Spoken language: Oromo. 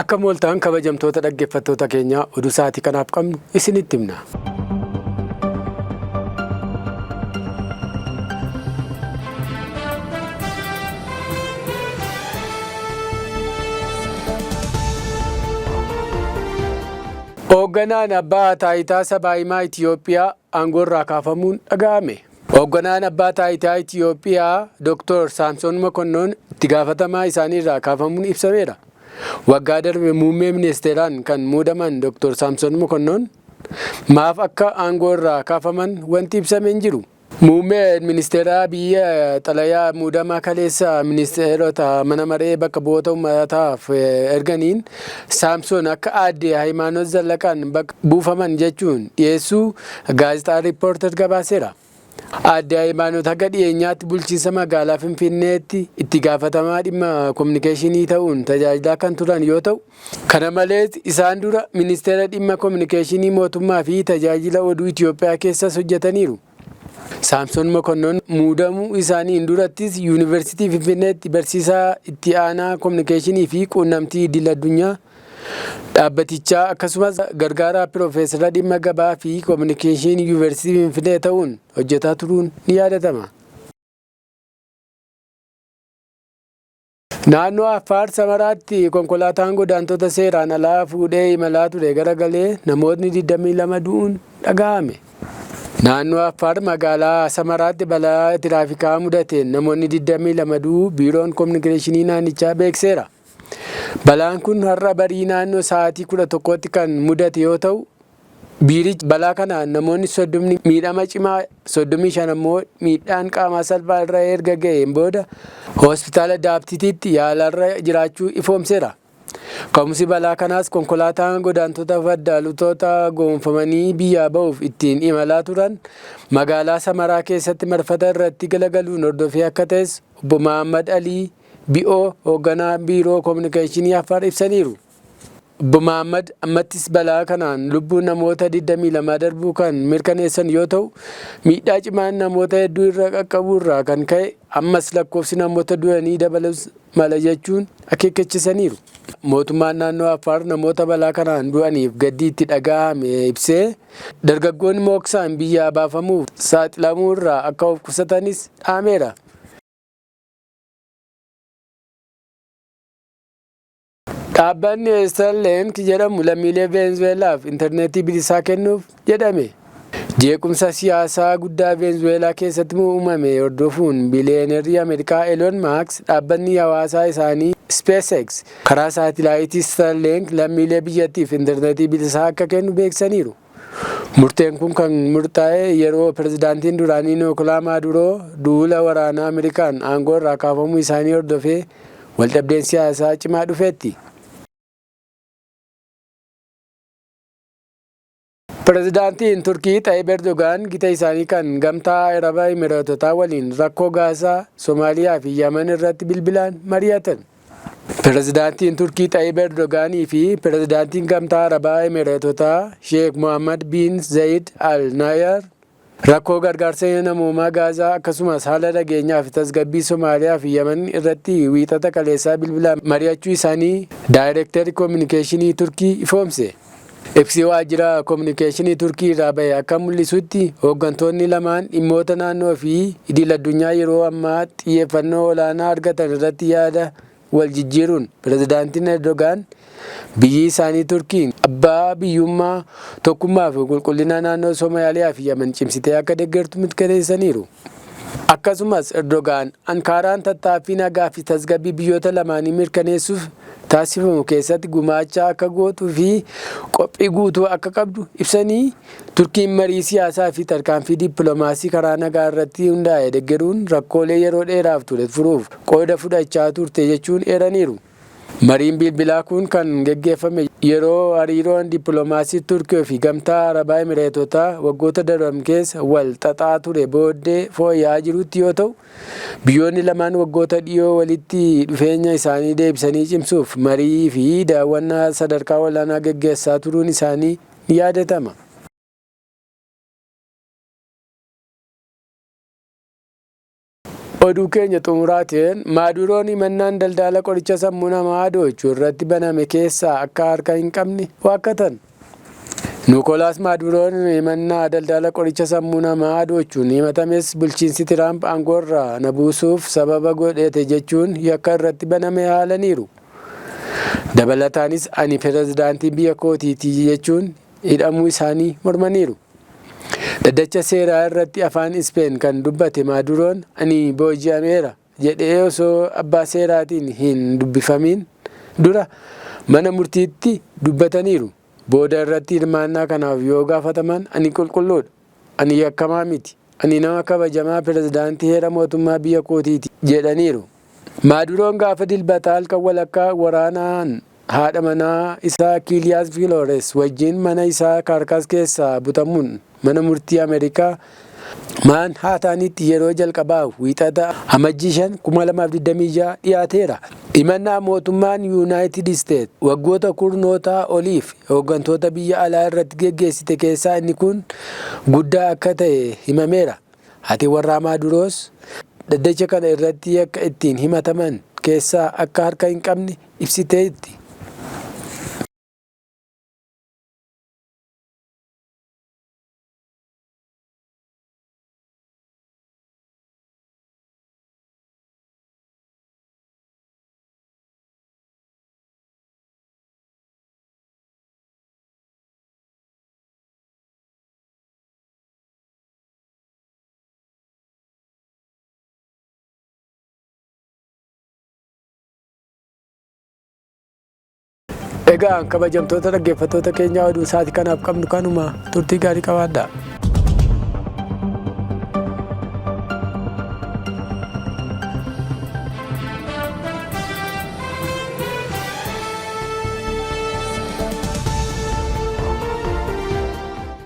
Akkam ooltan kabajamtoota dhaggeeffattoota keenyaa, oduu sa'aatii kanaaf qabnu isinitti himna. Hoogganaan abbaa taayitaa sabaa himaa Itiyoophiyaa aangoorraa kaafamuun dhaga'ame. Hoogganaan abbaa taayitaa Itiyoophiyaa Dr. Saamsoon Mokonnoon itti gaafatamaa isaaniirraa kaafamuun ibsameera. Waggaa darbe muummee ministeeraan kan muudaman Dr. Saamsoon Mokonnoon maaf akka aangoo irraa kaafaman wanti ibsame hin jiru. Muummeen ministeeraa biyya xalayaa muudamaa kaleessa ministeerota mana maree bakka bu'oota uummataaf erganiin Saamsoon akka aadde Hayimaanoot Zallaqaan bakka buufaman jechuun dhiyeessuu gaazexaa Riippoorter gabaaseera. Aadde Hayimaanoot haga dhiyeenyaatti bulchiinsa magaalaa Finfinneetti itti gaafatamaa dhimma kominikeeshinii ta'uun tajaajilaa kan turan yoo ta'u, kana malees isaan dura ministeera dhimma kominikeeshinii mootummaa fi tajaajila oduu Itiyoophiyaa keessas hojjetaniiru. Saamsoon Mokonnon muudamuu isaaniin durattis Yuunivarsiitii Finfinneetti barsiisaa itti aanaa kominikeeshinii fi quunnamtii idil addunyaa dhaabbatichaa akkasumas gargaaraa piroofeesara dhimma gabaa fi kominikeeshinii Yuunivarsiitii Finfinnee ta'uun hojjetaa turuun ni yaadatama. Naannoo Affaar Samaraatti konkolaataan godaantota seeraan alaa fuudhee imalaa ture garagalee namootni 22 du'uun dhaga'ame. Naannoo Affaar magaalaa Samaraatti balaa tiraafikaa mudateen namoonni 22 du'uu biiroon kominikeeshinii naannichaa beekseera. Balaan kun har'a barii naannoo sa'aatii 11tti kan mudate yoo ta'u, Biirichi balaa kanaan namoonni 30 miidhama cimaa, 35 ammoo miidhaan qaamaa salphaa irra erga ga'een booda Hospitaala Daabtitiitti yaalarra jiraachuu ifoomseera. Ka'umsi balaa kanaas konkolaataan godaantota faddaaltoota gowwoomfamanii biyyaa ba'uuf ittiin imalaa turan magaalaa Samaraa keessatti marfata irratti galagaluun hordofee akka ta'es Obbo Mahaammad Alii Bi'oo hoogganaa Biiroo Kominikeeshinii Affaar ibsaniiru. Obbo Mahaammad ammattis balaa kanaan lubbuun namoota 22 darbuu kan mirkaneessan yoo ta'u, miidhaa cimaan namoota hedduu irra qaqqabuu irraa kan ka'e ammas lakkoofsi namoota du'anii dabalus mala jechuun akeekkachisaniiru. Mootummaan naannoo Affaar namoota balaa kanaan du'aniif gaddi itti dhaga'ame ibsee, dargaggoonni mooksaan biyyaa baafamuuf saaxilamuu irraa akka of qusatanis dhaameera. Dhaabbanni Starlink jedhamu lammiilee Veenzuweelaaf intarneetii bilisaa kennuuf jedhame. Jeequmsa siyaasaa guddaa Veenzuweelaa keessatti uumame hordofuun biliyeenarri Ameerikaa Elon Maaks dhaabbanni hawaasaa isaanii SpaceX karaa saatilaayitii Starlink lammiilee biyyattiif intarneetii bilisaa akka kennu beeksisaniiru. Murteen kun kan murtaa'e yeroo pirezidaantiin duraanii Nikolaa Maaduroo duula waraanaa Ameerikaan aangoo irraa kaafamuu isaanii hordofee waldhabdeen siyaasaa cimaa dhufeetti. Pirezidaantiin Turkii Xayyib Erdogaan gita isaanii kan Gamtaa Araba Imireetotaa waliin rakkoo Gaazaa, Somaaliyaa fi Yaman irratti bilbilaan mari'atan. Pirezidaantiin Turkii Xayyib Erdogaanii fi Pirezidaantiin Gamtaa Arabaa Emireetotaa Sheek Mohammad bin Zayid Al Nahyan rakkoo gargaarsa namoomaa Gaazaa akkasumas haala nageenyaa fi tasgabbii Somaaliyaa fi Yaman irratti wiixata kaleessaa bilbilaan mari'achuu isaanii Daayirektarri Kominikeeshinii Turkii ifoomse. Ibsi waajjira kominikeeshinii Turkii irraa bahe akka mul'isutti hooggantoonni lamaan dhimmoota naannoo fi idil addunyaa yeroo ammaa xiyyeeffannoo olaanaa argatan irratti yaada wal jijjiiruun pirezidaantiin Erdogaan biyyi isaanii Turkiin abbaa biyyummaa, tokkummaa fi qulqullina naannoo Somaaliyaa fi Yaman cimsitee akka deeggartu mirkaneessaniiru. Akkasumas Erdogaan Ankaaraan tattaaffii nagaa fi tasgabbii biyyoota lamaanii mirkaneessuuf taasifamu keessatti gumaacha akka gootuu fi qophii guutuu akka qabdu ibsanii, Turkiin marii siyaasaa fi tarkaanfii dippiloomaasii karaa nagaa irratti hundaa'e deggeruun rakkoolee yeroo dheeraaf ture furuuf qooda fudhachaa turte jechuun eeraniiru. Mariin bilbilaa kun kan geggeeffame yeroo hariiroon dippiloomaasii Turkii fi Gamtaa Arabaa Emireetotaa waggoota darban keessa wal xaxaa ture booddee fooyya'aa jirutti yoo ta'u, biyyoonni lamaan waggoota dhiyoo walitti dhufeenya isaanii deebisanii cimsuuf marii fi daawwannaa sadarkaa olaanaa geggeessaa turuun isaanii ni yaadatama. Oduu keenya xumuraatiin, Maaduroon himannaan daldala qoricha sammuu namaa hadoochuu irratti baname keessaa akka harka hin qabne waakkatan. Nikolaas Maaduroon himannaa daldala qoricha sammuu namaa hadoochuun himatames, bulchiinsi Tiraamp aangoorraa na buusuuf sababa godhate jechuun yakka irratti baname haalaniiru. Dabalataanis, ani pirezidaantii biyya kootiiti jechuun hidhamuu isaanii mormaniiru. Dhaddacha seeraa irratti afaan Ispeen kan dubbate Maaduroon, ani booji'ameera jedhee osoo abbaa seeraatiin hin dubbifamin dura mana murtiitti dubbataniiru. Booda irratti hirmaannaa kanaaf yoo gaafataman, ani qulqulluudha. Ani yakkamaa miti. Ani nama kabajamaa pirezidaantii heera mootummaa biyya kootiiti jedhaniiru. Maaduroon gaafa Dilbataa halkan walakkaa waraanaan haadha manaa isaa Kiiliyaas Filoores wajjin mana isaa Kaarkaas keessaa butamuun mana murtii Ameerikaa Maanhaataanitti yeroo jalqabaaf Wiixata Amajjii 5, 2026 dhiyaateera. Himannaa mootummaan Yuunaayitid Isteet waggoota kurnootaa oliif hooggantoota biyya alaa irratti geggeessite keessaa inni kun guddaa akka ta'e himameera. Haati warraa Maaduroos dhaddacha kana irratti yakka ittiin himataman keessaa akka harka hin qabne ibsiteetti. Egaa kabajamtoota dhaggeeffattoota keenyaa, oduu isaatii kanaaf qabnu kanuma. Turtii gaarii qabaadhaa.